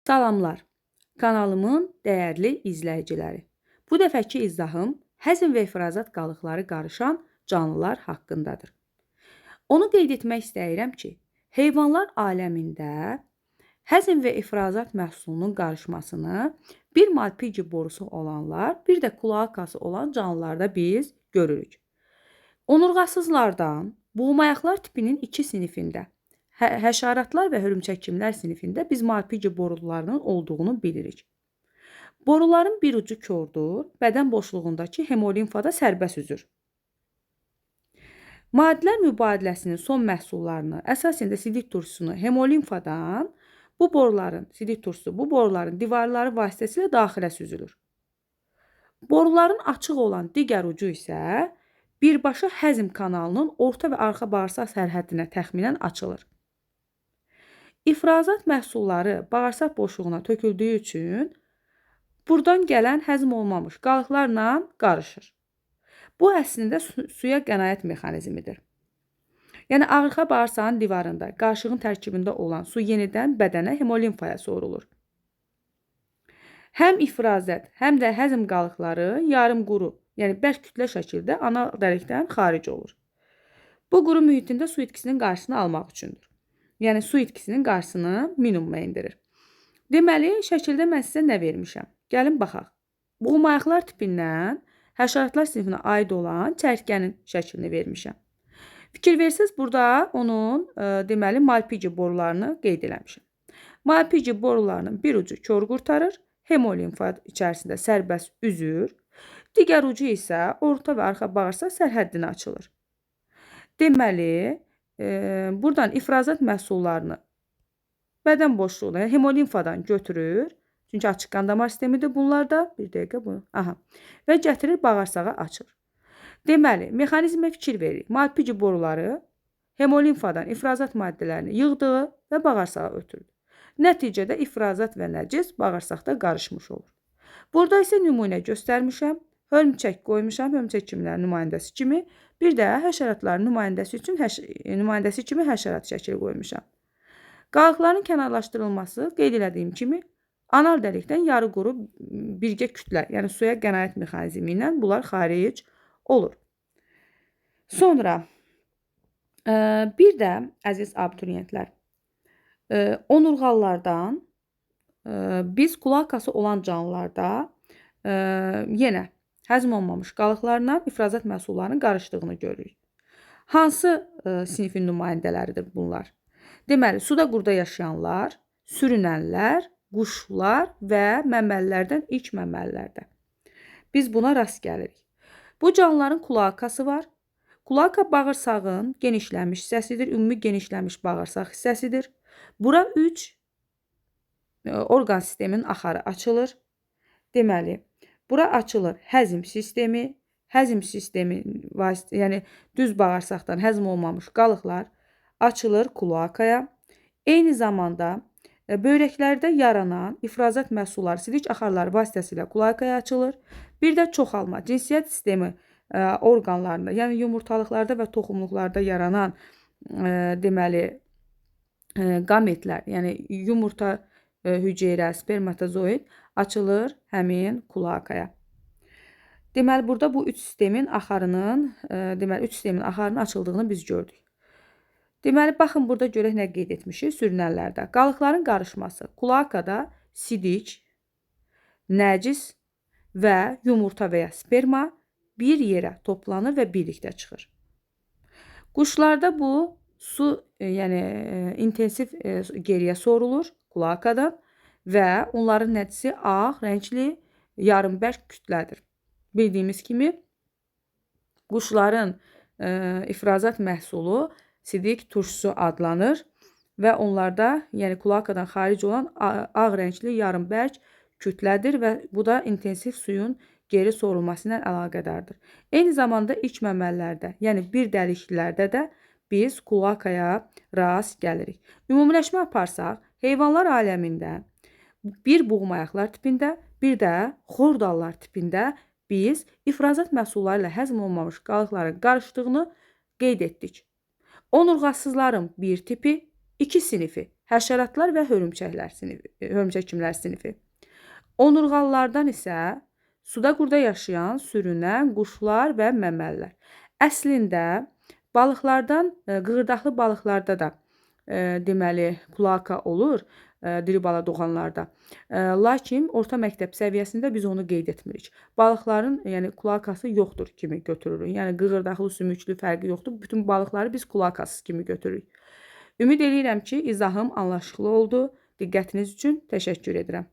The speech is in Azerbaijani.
Salamlar, kanalımın dəyərli izləyiciləri. Bu dəfəki izahım həzm və ifrazat qalıqları qarışan canlılar haqqındadır. Onu qeyd etmək istəyirəm ki, heyvanlar aləmində həzm və ifrazat məhsulunun qarışmasını bir Malpighi borusu olanlar, bir də kloakası olan canlılarda biz görürük. Onurğasızlardan buğumayaqlar tipinin iki sinifində, həşəratlar və hörümçəkimlər sinifində biz Malpighi borularının olduğunu bilirik. Boruların bir ucu kordur, bədən boşluğundakı hemolimfada sərbəst üzür. Maddələr mübadiləsinin son məhsullarını, əsasən də sidik turşusunu hemolimfadan bu boruların, sidik turşusu bu boruların divarları vasitəsilə daxilə süzülür. Boruların açıq olan digər ucu isə birbaşa həzm kanalının orta və arxa bağırsaq sərhəddinə təxminən açılır. İfrazat məhsulları bağırsaq boşluğuna töküldüyü üçün buradan gələn həzm olmamış qalıqlarla qarışır. Bu əslində suya qənaət mexanizmidir. Yəni arxa bağırsağın divarında, qarışığın tərkibində olan su yenidən bədənə hemolimfaya sorulur. Həm ifrazət, həm də həzm qalıqları yarım quru, yəni bərk kütlə şəkildə anal dəlikdən xaric olur. Bu quru mühitində su itkisinin qarşısını almaq üçündür. Yəni su itkisinin qarşısını minimuma endirir. Deməli, şəkildə mən sizə nə vermişəm? Gəlin baxaq. Buğumayaqlar tipindən həşəratlar sinifinə aid olan çərtkənin şəklini vermişəm. Fikir versiniz, burada onun deməli Malpighi borularını qeyd eləmişəm. Malpighi borularının bir ucu kor qurtarır, hemolimfa içərisində sərbəst üzür, digər ucu isə orta və arxa bağırsaq sərhəddinə açılır. Deməli, buradan ifrazat məhsullarını bədən boşluğuna, yəni hemolimfadan götürür. Çünki açıq qan damar sistemidir bunlar da. Bir dəqiqə bunu. Aha. Və gətirir bağırsağa açır. Deməli, mexanizmə fikir veririk. Malpighi boruları hemolimfadan ifrazat maddələrini yığdığı və bağırsağa ötürdü. Nəticədə ifrazat və nəcis bağırsaqda qarışmış olur. Burada isə nümunə göstərmişəm. Hörümçək qoymuşam, hörümçək kimlərin nümayəndəsi kimi, bir də həşəratların nümayəndəsi üçün nümayəndəsi kimi həşərat şəkli qoymuşam. Qalıqların kənarlaşdırılması qeyd elədiyim kimi anal dəlikdən yarı quru birgə kütlə, yəni suya qənaət mexanizmi ilə bunlar xaric olur. Sonra bir də əziz abituriyentlər, onurğalılardan biz kloakası olan canlılarda yenə həzm olmamış qalıqlarla ifrazat məhsullarının qarışdığını görürük. Hansı sinifin nümayəndələridir bunlar? Deməli, suda qurda yaşayanlar, sürünənlər, quşlar və məməlilərdən ilk məməlilərdə. Biz buna rast gəlirik. Bu canlıların kloakası var. Kloaka bağırsağın genişlənmiş hissəsidir, ümumi genişlənmiş bağırsaq hissəsidir. Bura 3 orqan sisteminin axarı açılır. Deməli, bura açılır həzm sistemi, yəni düz bağırsaqdan həzm olmamış qalıqlar açılır kloakaya. Eyni zamanda böyrəklərdə yaranan ifrazat məhsulları sidik axarları vasitəsilə kloakaya açılır. Bir də çoxalma, cinsiyyət sistemi orqanlarında, yəni yumurtalıqlarda və toxumluqlarda yaranan deməli qametlər, yəni yumurta hüceyrə, spermatozoid açılır həmin kloakaya. Deməli, burada bu üç sistemin axarının, deməli, üç sistemin axarının açıldığını biz gördük. Deməli, baxın, burada görək nə qeyd etmişik sürünənlərdə. Qalıqların qarışması. Kloakada sidik, nəcis və yumurta və ya sperma bir yerə toplanır və birlikdə çıxır. Quşlarda bu su, yəni intensiv geriyə sorulur kloakadan və onların nəticəsi ağ rəngli yarımbərk kütlədir. Bildiyimiz kimi quşların ifrazat məhsulu sidik turşusu adlanır və onlarda, yəni kloakadan xaric olan ağ rəngli yarımbərk kütlədir və bu da intensiv suyun geri sorulması ilə əlaqədardır. Eyni zamanda ilk məməlilərdə, yəni bir dəliklilərdə də biz kloakaya rast gəlirik. Ümumiləşmə aparsaq, heyvanlar aləmində bir buğumayaqlar tipində, bir də xordallar tipində biz ifrazat məhsulları ilə həzm olmamış qalıqların qarışdığını qeyd etdik. Onurğasızların bir tipi, iki sinifi, Həşəratlar və hörümçəklər sinifi, hörümçəkimlər sinifi. Onurğalılardan isə suda qurda yaşayan, sürünən quşlar və məməlilər. Əslində balıqlardan, qığırdaqlı balıqlarda da deməli kloaka olur, diri bala doğanlarda. Lakin orta məktəb səviyyəsində biz onu qeyd etmirik. Balıqların, yəni kloakası yoxdur kimi götürürük. Yəni qığırdaqlı, sümüklü fərqi yoxdur. Bütün balıqları biz kloakasız kimi götürürük. Ümid eləyirəm ki, izahım anlaşıqlı oldu. Diqqətiniz üçün təşəkkür edirəm.